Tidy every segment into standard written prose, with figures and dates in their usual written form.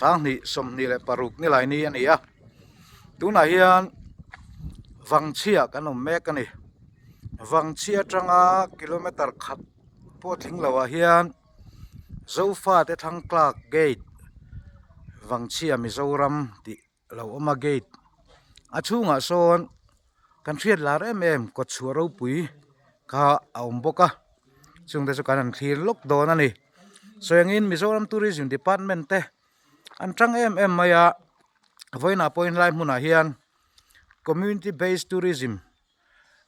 2026 nilai ni a ni a, tunah hian Vangchhia kan awm mek a ni. Vangchhia atanga kilometer khat pawh tling lo ah hian Zofate Thangtlak Gate Vangchhia Mizoram tih a lo awm a gate a chhungah sawn kan hriat lar em em kawtchhuah ropui kha a awm bawk a chungte chu kan han thlir lawk dawn a ni sawi angin Mizoram Tourism Department te an tang em em mai a vawiinah pawhin helai hmunah hian community based tourism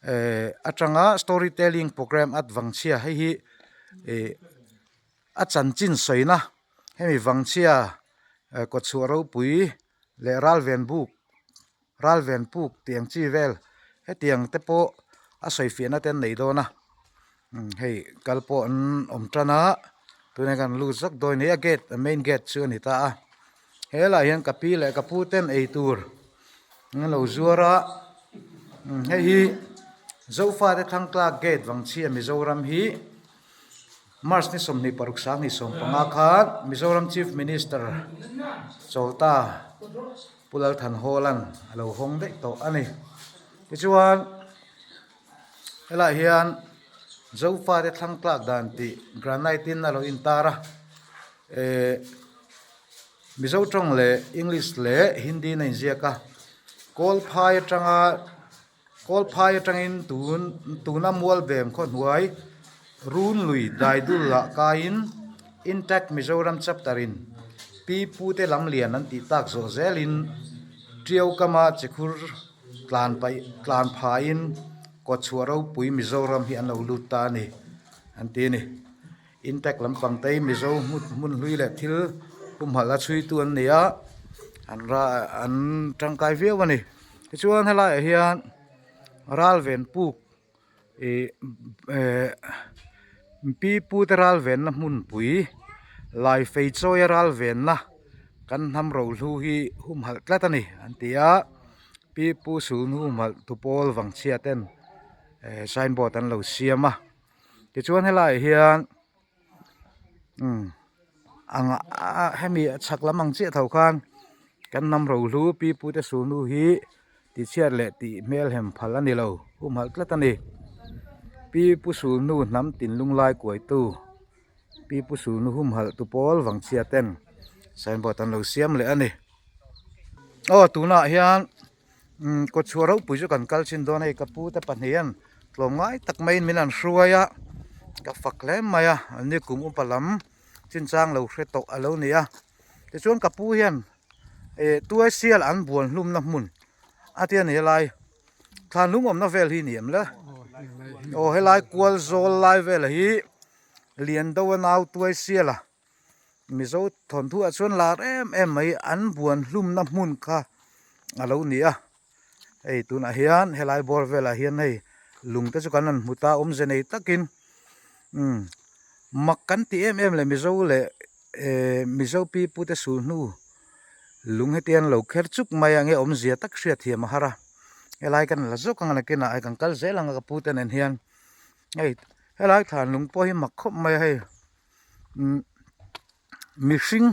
eh atanga story telling programme at Vangchhia hei hi ih a chanchin sawina hemi Vangchhia kawtchhuah ropui leh ralven buk ralven puk tih ang chi vel hetiang te pawh a sawi fiahna te an nei dawn a hei kal pawh an awm tan a tunah hian kan lut zawk dawn a ni a gate a main gate chu a ni ta a helaiah hian ka pi leh ka pu ten ei tur an lo zuar a hei hi Zofate Thangtlak gate Vangchhia Mizoram hi. March ni 26 2015 khan Mizoram Chief Minister Chawlta Pu Lalthanhawla'n a lo hawng daih tawh a ni. Tichuan helaiah hian Zofate thlang tlak dan tih granite in a lo intar a, eh Mizo tawng leh English leh Hindi in a inziak a, Kawlphai atanga Kawlphai atangin tun tuna Mualbem khaw hnuai Runlui Daidul ah kaiin Intact Mizoram Chapter in Pi Pute Lamlian an tih tak zawh zelin Tiau kama chikhur tlan paih tlan phaiin Kawtchhuah ropui Mizoram hi an lo lut ta a ni an ti a ni. Intact lampang te hi Mizo hmun hlui leh thil humhalh a chhuitu an ni a, an ra an tangkai viau a ni. Tichuan helaiah hian ralven puk ih eh pi pute ralvenna hmunpui laifei chawia ralvenna kan hnam rohlu hi humhalh tlat a ni an ti a, pi pu sulhnu humhalh tupawl vangchhia ten eh sign board an lo siam a. Tichuan helaiah hian umm ang ah hemi chhak lam ang chiah tho khan kan hnam rohlu pi pu te sulhnu hi ti chhiat leh tih hmelhem phal a ni lo humhalh tlat a ni pi pu sulhnu hnam tinlung lai kuaitu pi pu sulhnu humhalh tu pawl vangchhia ten signboard an lo siam leh a ni aw tunah hian. Umm kawtchhuah ropui chu kan kal chin dawn a hei ka pu te pahnihin tlawmngai tak maiin min han hruai a ka fak hle mai a an ni kum upa lam chinchang lo hre tawh a lo ni a tichuan ka pu hian eh tuaisial an buan hlumna hmun a tia ni helai thlan lung awmna vel hi ni em le aw helai kual zawl lai vel hi Liando a nau tuaisial a. Mizo thawnthu ah chuan lar em em mai an buan hlumna hmun kha a lo ni a hei tunah hian helai bawr velah hian hei lung te chu kan han hmu ta awmze nei takin umm mak kan ti em em leh Mizo leh ehh Mizo pi pu te sulhnu lung heti hian lo kher chuk mai a enge awmzia tak hriat thiam a har a helai kan la zawk ang a nakinah hei kan kal zel ang a ka pu te nen hian hei helai thlan lung pawh hi mak khawp mai a hei. Umm mihring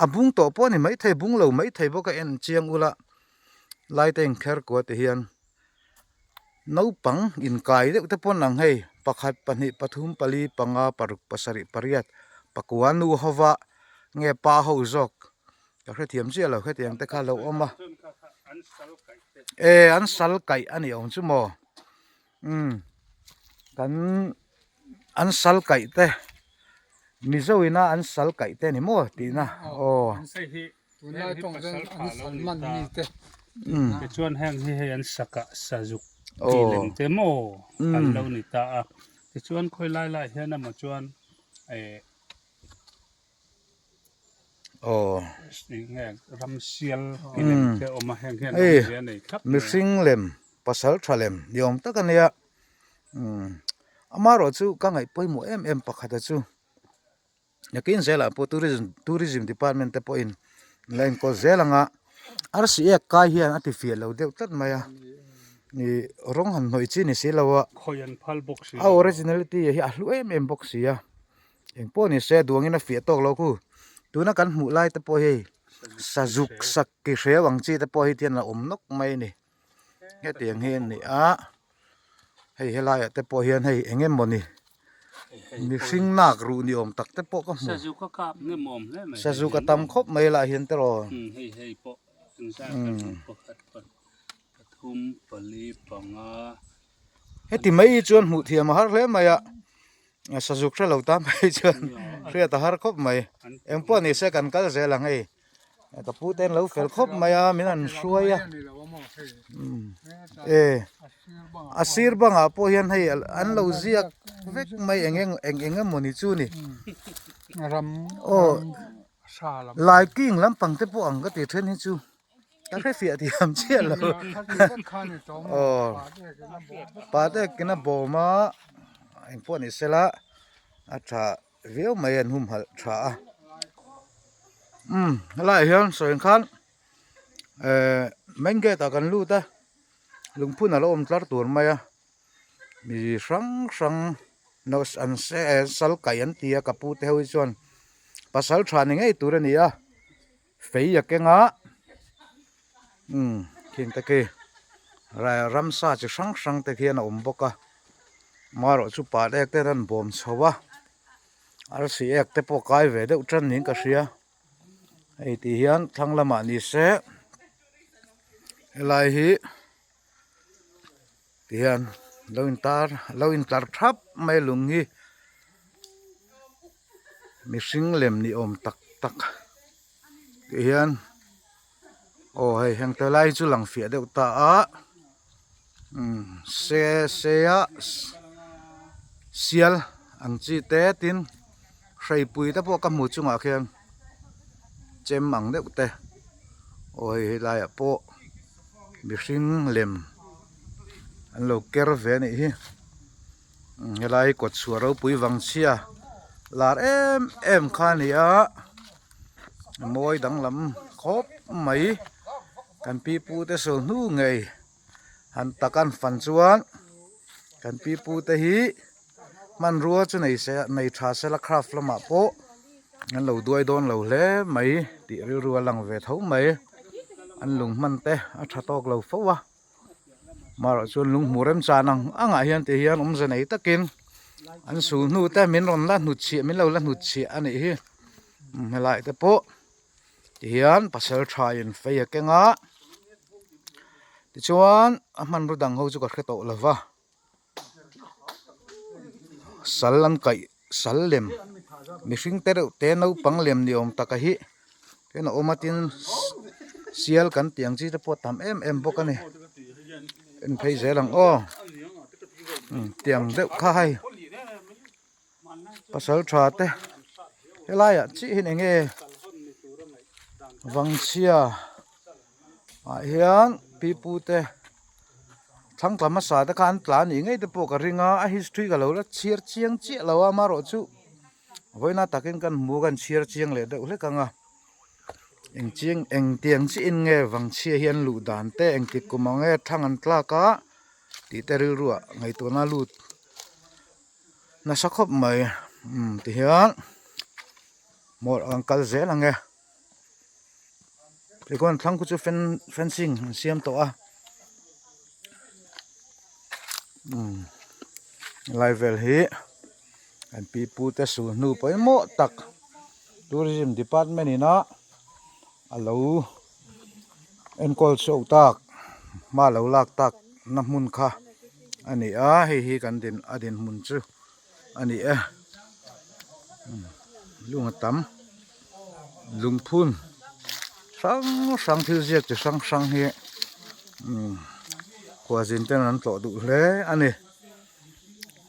a bung tawh pawh a ni maithei bung lo maithei bawk a en chiang ula lai te inkher kuah ti hian naupang inkai deuh te pawn ang hei pakhat pahnih pathum pali panga paruk pasarih pariat pakua nu ho va nge pa ho zawk ka hrethiam chiah lo hetiang te kha a lo awm a e an sal kaih a ni awm chu maw umm kan. An sal kaih te Mizo ina an sal kaih te ni maw tihna aw. Tunlai tawng chuan an sal man mi te. Tichuan heng hi hei an sakah sazuk tih lem te maw an lo ni ta a. Tichuan khawi lai lai hian emaw chuan eh Aw. Enge ramsial tih lem te a awm a heng hian awmzia a nei thlap mai a. Mihring lem pasal tha lem ni awm tak a nia. Umm amaherawh chu ka ngaih pawimawh em em pakhat a chu nakin zelah pawh tourism tourism department te pawhin an la enkawl zel ang a arsi ek kai hian a ti fiah lo deuh tlat mai a ih rawng han hnawih chi ni si lo a Khawi an phal bawk si a originality hi a hlu em em bawk si a engpawh ni se duangin a fiah tawk lo khu tuna kan hmuh lai te pawh hei. Sazuk sak ki hreu ang chi te pawh hi tian a awm nawk mai a ni. Hetiang hi a ni a, hei helaiah te pawh hian hei eng emawni mihring nak ruh ni awm tak te pawh ka hmu. Sazuk a kap hnem awm hle mai. Sazuk a tam khawp mai lah hian tiraw. Hei hei pawh engzat ka hmu pakhat pathum pali panga. Heti mai hi chuan hmuh thiam a har hle mai a, sazuk hre lo tan phei chuan hriat a har khawp mai. Engpawh ni se kan kal zel ang hei. Ka pu te an lo fel khawp mai a min han hruai a e a sir bangah pawh hian hei an lo ziak vek mai eng eng eng eng emaw ni chu ni aw laiking lampang te pawh ang ka ti then hi chu ka hre fiah thiam chiah lo aw pa te kina bawm a engpawh ni sela a tha. Viau mai an humhalh tha a umm helaiah hian sawi ang khan ehh main gate ah kan lut a lungphun a lo awm tlar tur mai a mi hrang hrang an sal kaih an ti a ka pu te ho hi chuan pasal tha ni ngei tur a ni a fei a keng a umm khing te khi ramsa chi hrang hrang te khian a awm bawk a marawh chu pa ek te an bawm chho a arsi ek te pawh kai ve deuh tan niin ka hria hei tih hian thlang lamah ni se helai hi ti hian lo intar lo intlar thap mai lung hi mihring lem ni awm tak tak tih hian aw hei heng te lai chu lang fiah deuh ta a umm se se a sial ang chi te tin hreipui te pawh ka hmu chungah khian chem ang deuh te aw hei helaiah pawh mihring lem an lo ker ve a nih hi helai hi kawtchhuah ropui vang chhia lar em em kha a ni a mawi danglam khawp mai kan pi pu te sawl hnu ngei han tak an fan chuan kan pi pu te hi hmanrua chu nei se nei tha sela craft lamah pawh an lo duai dawn lo hle mai tih rilru a lang ve tho mai an lung hman te a tha tawk lo fo a marawh chuan lung hmuh remchan ang angah hian ti hian awmze nei takin an sul hnu te min rawn la hnutchhiah min lo la hnutchhiah a nih hi helai te pawh. Tihian pasal tha in fei a keng a tichuan a hmanraw dang ho chu ka hre tawh lo va sal an kaih sal lem mihring te reuh te naupang lem ni awm taka hi hian a awm a tin sial kan tih ang chi te pawh a tam em em bawk a ni en phei zel ang aw tiang deuh kha hei. Pasal tha te helaiah chiah hian eng nge vangchhia ah hian pipu te thlang tla hmasa te kha an tla anih ngei te pawh ka ring a a history ka lo la chhiar chiang chiah lo a amaherawhchu vawiina takin kan hmu a kan chhiar chiang leh deuh hlek ang a eng chiang eng tiang chiahin nge vangchhia hi an luh dan te engtik kum ang nge thlang an tlak a tih te rilruah ngaihtuahna lut. Nasa khawp mai umm ti hian mawlh an kal zel ang e tikhuan thlang khu chu fencing an siam tawh a umm helai vel hi an pi pu te sul hnu pawimawh tak tourism department in a alo enkawl chhuak tak hma lo lak tak na hmun kha a ni a hei hi kan din a dinhmun chu a ni e lung a tam lungphun hrang hrang thil ziak chi hrang hrang hi khuazin ten an tlawh duh hle a ni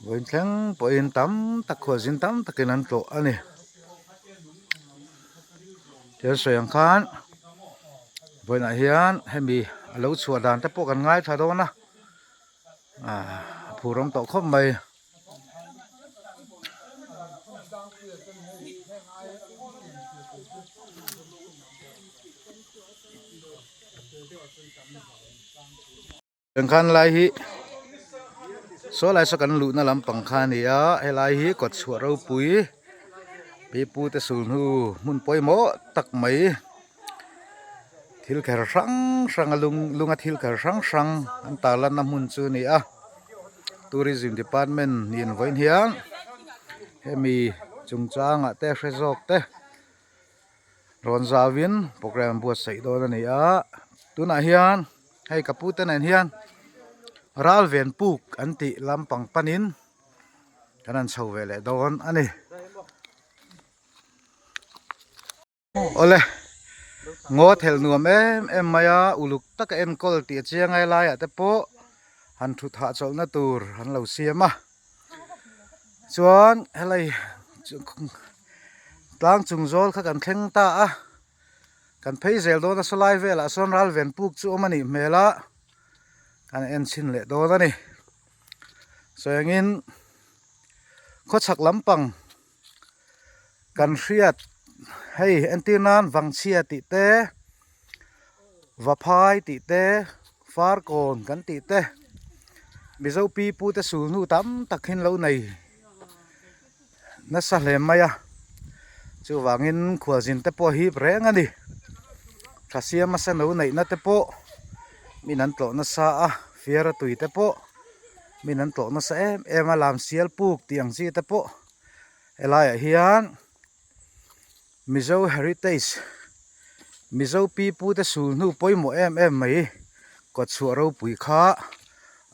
vawiin thleng pawhin tam tak khuazin tam takin an tlawh a ni. Thil sawi ang khan vawiinah hian hemi a lo chhuah dan te pawh kan ngaithla dawn a ah a phur awm tawh khawp mai. Engkhan lai hi saw lai saw kan luhna lampang kha a ni a helai hi kawtchhuah ropui pipu te sulhnu hmun pawimawh tak mai. Thil kher hrang hrang a lung lunga thil kher hrang hrang an tarlanna hmun chu a ni a tourism department niin vawiin hian hemi chungchangah te hre zawk te rawn zauhin programme an buatsaih dawn a ni a tunah hian hei ka pu te nen hian ral ven puk an tih lampang panin kan han chho ve leh dawn a ni. Awle, ngaw thelh nuam em em mai a, uluk taka enkawl tih a chiang ai laiah te pawh han thut hahchawlhna tur an lo siam a. Chuan helai tlang chung zawl kha kan thleng ta a, kan phei zel dawn a sawlai velah sawn ral ven puk chu awm a nih hmel a, kan en chhin leh dawn a ni. Sawi angin khawchhak lampang. Kan hriat hei entir nan Vangchhia tih te Vaphai tih te Farkawn kan tih te Mizo pi pu te sulhnu tam tak hi an lo nei nasa hle mai a chuvangin khualzin te pawh a hip reng a ni Thasiama sano neihna te pawh min an tlawh nasa a Fiara tui te pawh. Min an tlawh nasa em em a lam sial puk tih ang chi te pawh helaiah hian Mizo heritage Mizo pi pu te sul hnu pawimawh em em mai kawtchhuah ropui kha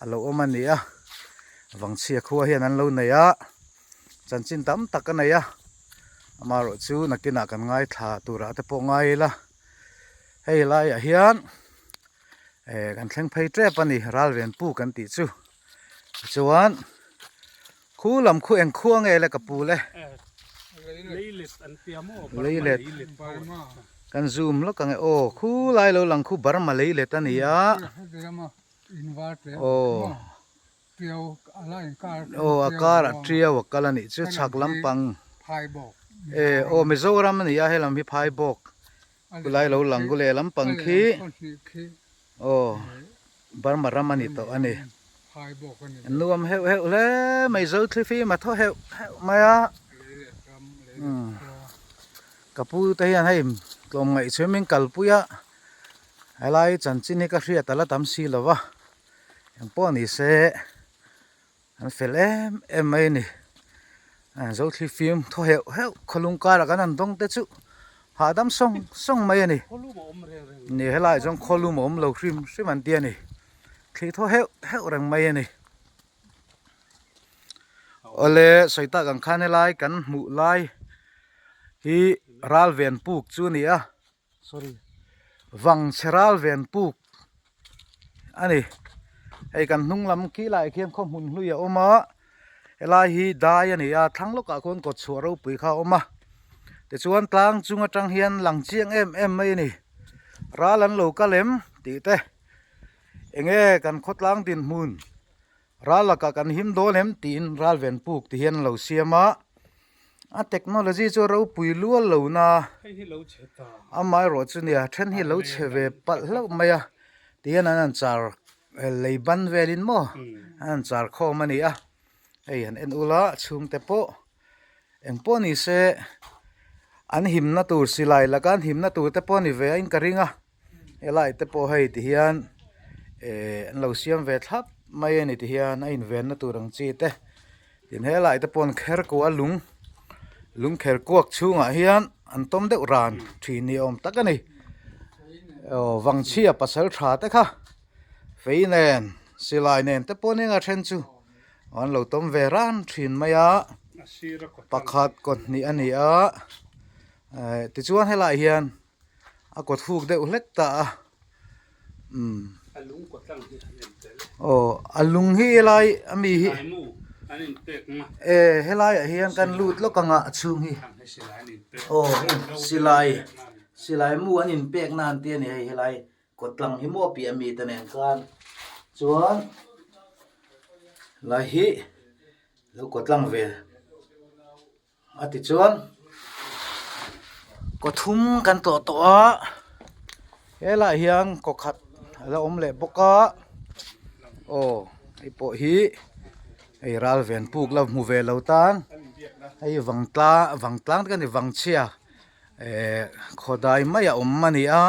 a lo awm a ni a Vangchhia khua hian an lo nei a chanchin tam tak a nei a amaherawh chu nakinah kan ngaithla turah te pawh ngai ila hei laiah hian. Eh kan thleng phei tep a ni ral ven pu kan tih chu tichuan khu lam khu eng khua nge le ka pu le leilet kan zoom lawk ang e aw khu lai lo lang khu Burma leilet a ni a aw aw a karah tiau a kal a nih chu chhak lampang eh aw Mizoram a ni a helam hi Phaibawk. Khulai lo lang gu lehlam pang khi aw Burma ram a ni tawh a ni. Nuam heuh heuh hle mai zo thlifim a thaw heuh heuh mai a. Ka pu te hian hei tlawmngaih chhum in kalpui a helai chanchin hi ka hriat a la tam si lo va engpawh ni se An fel em em mai a ni. Zo thli fim thaw heuh heuh khawlung karah kan han dawng te chu hahdam sawng sawng mai a ni. Ni helaiah chuan khawlum a awm lo hrim hrim an ti a ni. Thli thaw heuh heuh reng mai a ni. Awle sawi tak ang khan helai kan hmuh lai hi ral ven puk chu a ni a. Sorry Vangchhe ral ven puk a ni. Hei kan hnung lam khi laiah khian khaw hmun hlui a awm a, helai hi dai a ni a, thlang lawkah khawn kawtchhuah ropui kha a awm a. Tichuan tlang chung atang hian lang chiang em em mai a ni. Ral an lo kal em tih te eng nge kan khawtlang dinhmun ral lakah kan him dawn em tiin ral ven puk ti hian an lo siam a. A technology chu a ropui lual lo na amaherawh chu nia then hi lo chhe ve palh hlauh mai a tihian an han char lei ban velin maw an han char khawm a ni a hei han en ula chhungte pawh engpawh ni se an himna tur silai laka an himna tur te pawh a ni ve a in ka ring a helai te pawh hei tihian eh an lo siam ve thlap mai a ni tihian a invenna tur ang chi te tin helai te pawh an kher kuah a lung lung kher kuak chhungah hian an tawm deuh ran thin ni awm tak a ni aw vangchhia pasal tha te kha fei nen silai nen te pawh nia then chu an lo tawm ve ran thin mai a pakhat kaw hnih a ni a eh tichuan helaiah hian. a kawt huk deuh hlek ta a umm a lung kawt lang hi an en tel aw a lung hi helai ami hi e helai ah hian kan lut lawk anga a chhung hi aw hei silai silai mu an inpek na an ti a ni hei helai kawt lang hi maw a piah ami te nen khan chuan helai hi lo kawt lang ve. A tichuan kaw thum kan tlawh tawh a helaiah hian kaw khat a la awm leh bawk a aw hei pawh hi hei ral ven puk la hmu ve lo tan hei vangtlang vangtlang te ka ni vangchhia eh khawdai mai a awm a ni a.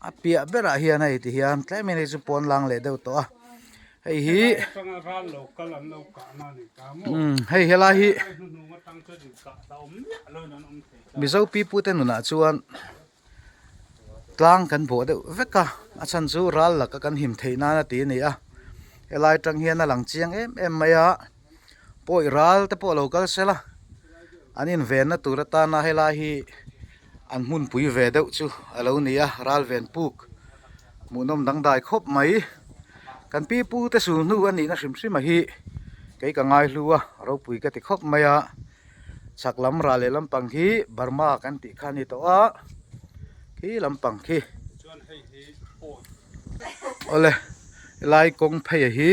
A piah berah hian hei ti hian tlem in hei chu pawn lang leh deuh tawh a hei hi umm hei helai hi Mizo pipute nunah chuan tlang kan bawh deuh vek a a chhan chu ral laka kan him theih nan a ti a ni a helai atang hian a lang chiang em em mai a pawi ral te pawh a lo kal sela an invenna tur atana helai hi an hmunpui ve deuh chu a lo ni a ral ven puk hmuhnawm dangdai khawp mai kan pi pu te sul hnu a nihna hrim hrim a hi kei ka ngai hlu a ropui ka ti khawp mai a chhak lam rah leh lampang hi Burma kan tih kha a ni tawh a khi lampang khi awle helai kawng phei a hi.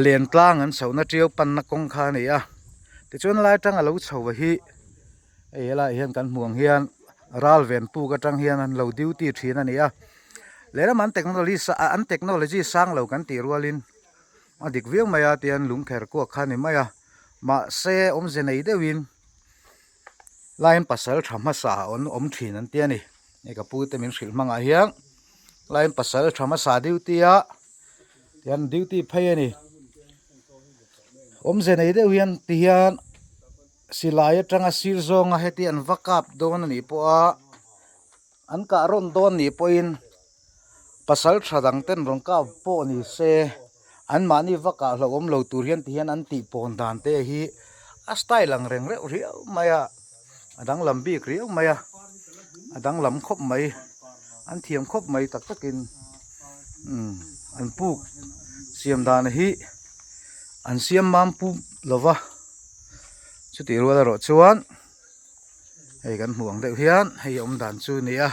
Len tlang an chhohna tiau panna kawng kha a ni a tichuan lai atang a lo chho a hi hei helaiah hian kan hmuh ang hian ral ven puk atang hian an lo duty thin a ni a lehlam an technology an technology sang lo kan tih rualin a dik viau mai a tihian lungkher kuak kha a ni mai a mahse awmze nei deuhin laiin pasal tha hmasa an awm thin an ti a ni hei ka pu te min hrilh hmangah hian laiin pasal tha hmasa duty a. Tihian duty phei a ni awmze nei deuh hian tihian silai atanga sir zawnga heti an va kap dawn a nih pawh a an kah rawn dawn nih pawhin pasal tha dang ten rawn kap pawh ni se anmahni va kah hlauhawm lo tur hian tihian an tih pawn dan te hi a style ang reng reuh riau mai a a danglam bik riau mai a a danglam khawp mai an thiam khawp mai tak takin umm an puk siam dan hi an siam mam pup lova chutih rual erawh chuan hei kan hmuh ang deuh hian hei awm dan chu a ni a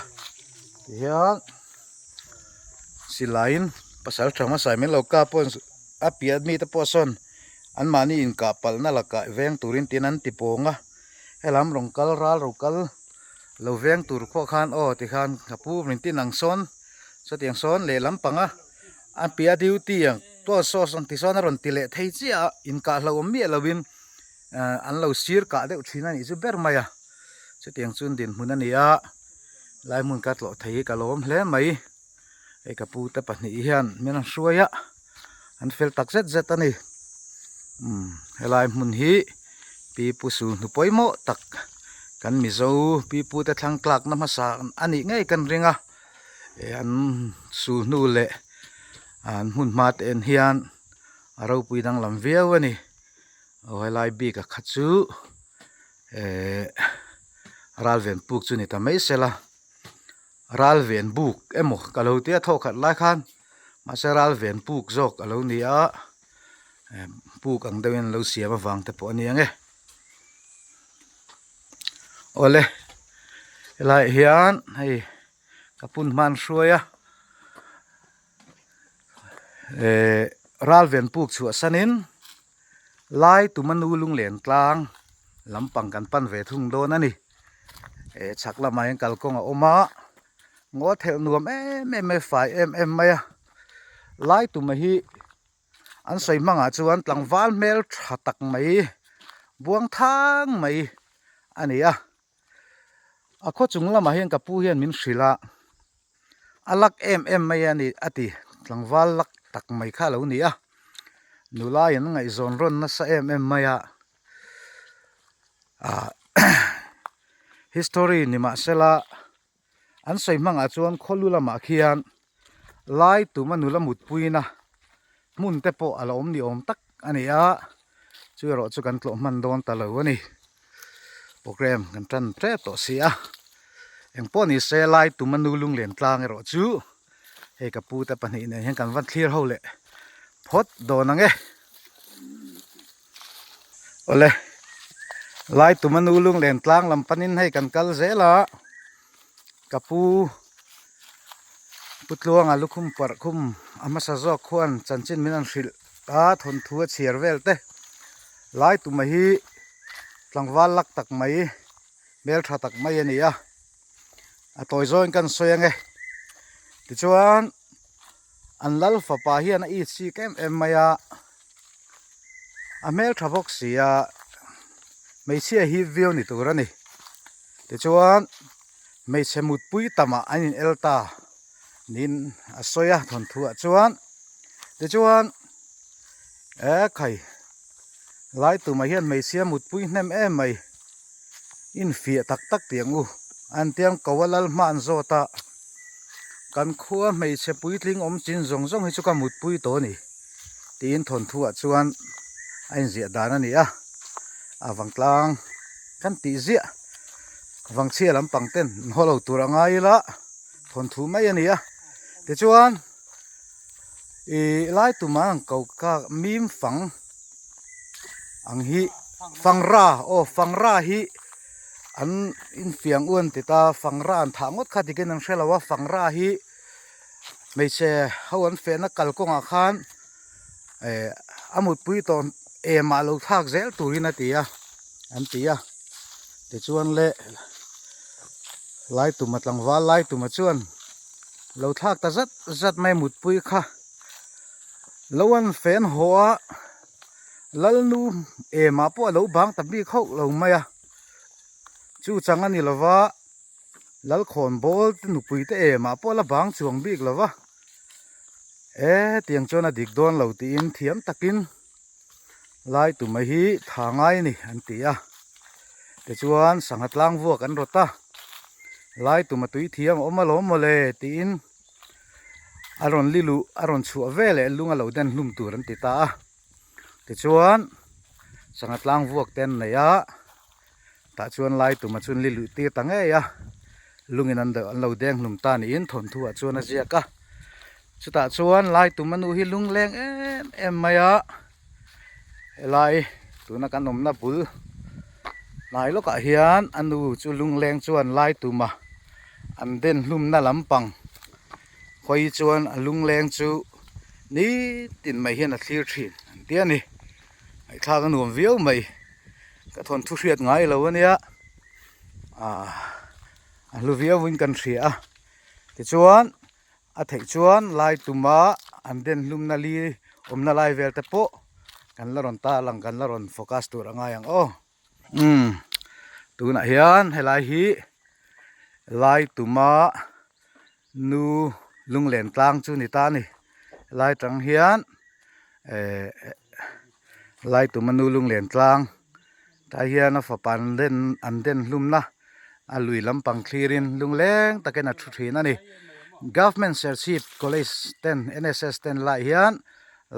tihian silaiin pasal tha hmasa in min lo kap pawh a piah mite pawh sawn anmahni inkah palhna lakah veng turin tiin an ti pawng a helam rawn kal ral ro kal lo veng tur pawh khan aw tikhan ka pu min tin ang sawn sawtiang sawn lehlam panga a piah duty ang chuan saw sawn tisawn a rawn ti leh thei chiah a inkah hlauhawm miah lovin ah an lo sir kah deuh thin a nih chu ber mai a chutiang chuan dinhmun a ni a lai hmun ka tlawh thei hi ka lawm hle mai. Hei ka pu te pahnih hian min rawn hruai a an fel tak zet zet a ni umm helai hmun hi pi pu su hnu pawimawh tak kan mizo pi pu te thlang tlak na hmasa a nih ngei kan ring a eh an su hnu leh an hmun hma te en hian a ropui danglam viau a ni aw helai bik a kha chu eh ral ven puk chu ni ta mai sela. Ral ven buk emaw ka lo tia thawk khat lai khan mahse ral ven puk zawk a lo ni a puk ang deuhin an lo siam avang te pawh a ni ang e. Awle helaiah hian hei ka pun hman hruai a eh ral ven puk chhuah sanin lai tuma nu lunglen tlang lampang kan pan ve thung dawn a ni. Eh chhak lamah hian kalkawng a awm a ngaw thelh nuam em em mai fai em em mai a lai tuma hi an sawi hmangah chuan tlangval hmel tha tak mai buang thang mai a ni a a khaw chung lamah hian ka pu hian min hrilh a a lak em em mai a ni a ti tlangval lak tak mai kha a lo ni a nula in ngaihzawn rawn nasa em em mai a. ah history ni mahsela an sawi hmangah chuan khawlu lamah khian lai tuma nula mutpuina hmun te pawh a la awm ni awm tak a ni a chu erawh chu kan tlawh hman dawn ta lo a ni program kan tan tep tawh si a engpawh ni se lai tuma nu lunglen tlang erawh chu hei ka pu te pahnih nen hian kan va thlir ho leh phawt dawn ang e. Awle lai tuma nu lunglen tlang lam panin hei kan kal zel a ka pu pu tluanga lukhum parh khum a hmasa zawk khuan chanchin min an hrilh a thawnthu a chhiar vel te lai tuma hi tlangval lak tak mai hmeltha tak mai a ni a a tawi zawngin kan sawi ange tichuan an lal fapa hian a itsik em em mai a a hmeltha bawk si a hmeichhia hi viau ni tur a ni tichuan. Hmeichhe mutpui tamah an in el ta niin a sawi a thawnthuah chuan tichuan eh khai lai tumah hian hmeichhia mutpui hnem em mai infiah tak tak tih ang u an tiang ko a lal hma an zawt a kan khua hmeichhe puitling awm chin zawng zawng hi chu ka mutpui tawh a ni tiin thawnthuah chuan a inziah dan a ni a a vangtlang kan tih ziah. Vangchhia lampang ten an haw lo tur a ngai ila thawnthu mai a ni a tichuan ih lai tuma ang ko kak mim fang ang hi fangra aw fangra hi an infiang u an ti ta fangra an thah ngawt kha tikin an hre lo a fangra hi hmeichhe ho an fehna kalkawngah khan eh a mutpui tawh emah lo thlak zel turin a ti a an ti a tichuan le Laituma tlangval Laituma chuan lo thlak ta zat zat mai mutpui kha lo an fen haw a Lalnu emah pawh a lo bang ta bik hauh lo mai a chu chang a ni lova Lalkhawnbawl te nupui te emah pawh a la bang chuang bik lova e tiang chuan a dik dawn lo tiin thiam takin lai tuma hi tha ngai a ni an ti a tichuan sangha tlang vuak an rawt a lai tuma tui thiam a awm alawm mawle tiin a rawn li luh a rawn chhuah veleh lung a lo den hlum tur an ti ta a tichuan sangha tlang vuak te an nei a. Tah chuan lai tuma chuan li luih tir ta ngei a, lungin an an lo deng hlum ta niin thawnthu ah chuan a ziak a. Chutah chuan lai tuma nu hi lung leng em em mai a, helai tuna kan awmna bul hnai lawkah hian a nu chu lung leng chuan lai tuma an den hlumna lampang hawi chuan a lung leng chu nitin mai hian a thlir thin an ti a ni. Ngaihthlak a nuam viau mai. Ka thawnthu hriat ngai lo ania ah a hlu viau in kan hria a tichuan a theih chuan lai tuma an den hlumna li awmna lai vel te pawh kan la rawn tar lang kan la rawn focus tur a ngai ang aw umm tunah hian helai hi lai tuma nu lunglen tlang chu ni ta a ni helai tang hian eh lai tuma nu lunglen tlang tah hian a fapa an den an den hlumna a lui lampang thlirin lungleng takin a thu thin a ni government serchhip college ten N S S ten lai hian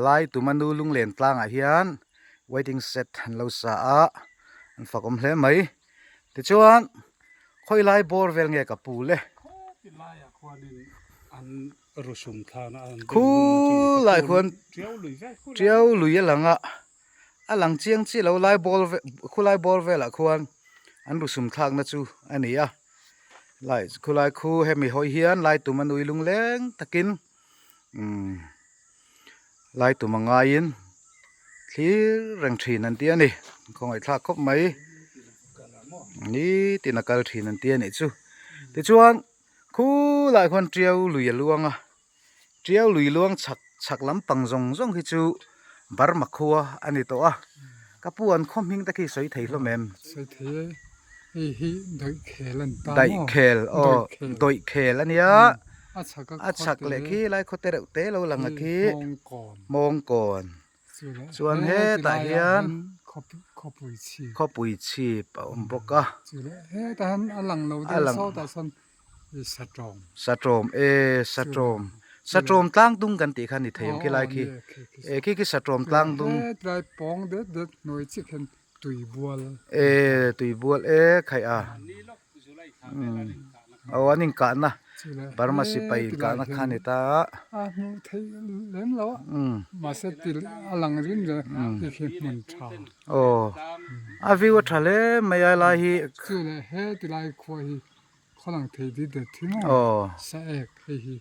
lai tuma nu lunglen tlangah hian waiting shed an lo sa a an fakawm hle mai. Tichuan khawi lai bawr vel nge ka pu le? Khulai khuan tiau lui a lang a, a lang chiang chiah lo lai bawr khulai bawr velah khuan an rusum thlakna chu a ni a, lai khulai khu hemi hawi hian lai tum a nui lungleng takin umm lai tum a ngaiin thlir reng thin an ti a ni khawngaihthlak khawp mai nitin a kal thin an ti a nih chu tichuan khulai khuan tiau lui a luang a tiau lui luang chhak chhak lampang zawng zawng hi chu Burma khua a ni tawh a ka pu an khaw hming te khi sawi thei hlawm em? Sawi thei e hei hi Daihkhel an ta maw? Daihkhel aw Daihkhel a nia. A chhak a A chhak leh khi lai khawte reuh te lo lang a khi Hmawngkawn chuan hetah hian khawpui chhip a awm bawk a hetah hian a lang lo deuh sawtah sawn satawm satawm e satawm satawm tlang dung kan tih kha ni thei ang khi lai khi e khi khi satawm tlang dung hetlai pawng det det hnuai chiah khian tuibual e tuibual e khaih a. Aw an inkahna Burma sipai inkahna kha a ni ta a. A hmuh theih lem lo a mahse til a lang rin reng hei khi hmun tha. Aw a view a tha hle mai a helai hi. Chu leh he tilai khua hi khaw lang thei dit det hi maw sa ek hei hi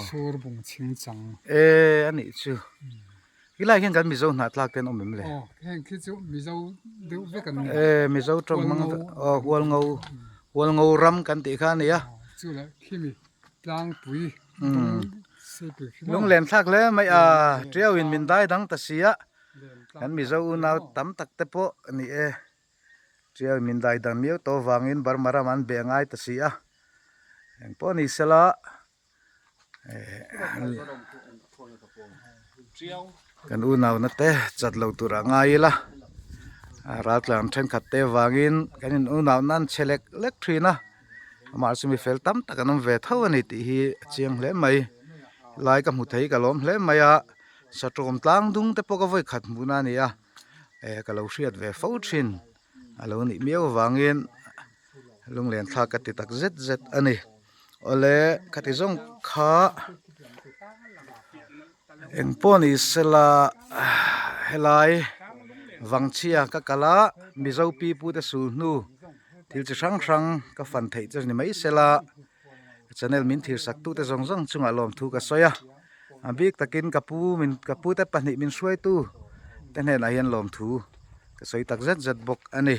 Sur bung chhing chang. E a nih chu. Helai hian kan Mizo hnah tlak te an awm em le? Aw heng khi chu Mizo deuh vek an ni. E Mizo tawng hmang aw Hualngo Hualngo ram kan tih kha a ni a. Chu leh khimi tlangpui bung seipui khi maw. Lunglen thlak hle mai a tiau in min dai dang ta si a. Kan Mizo unau tam tak te pawh a ni e. Tiau in min dai dang miau tawh vangin Burma ram an beh ngai ta si a. Engpawh ni sela kan unauna te chat lo tur ah ngai ila raltlan thenkhat te vangin kan in unauna an che lek lek thin a amah chu mi fel tam tak an awm ve tho a ni tih hi a chiang hle mai lai ka hmu thei ka lawm hle mai a satawm tlang dung te pawh ka vawi khat hmuhna a ni a eh ka lo hriat ve fo thin a lo nih miau avangin lunglen thlak ka ti tak zet zet a ni awle khati zawng kha engpawh ni sela helai vangchhia ka kal a mizo pipu te sul hnu thil chi hrang hrang ka fan theih chu ni mai sela channel min thir sak tute zawng zawng chungah lawmthu ka sawi a a bik takin ka pu min ka pu te pahnih min hruaitu te hnenah hian lawmthu ka sawi tak zet zet bawk a ni.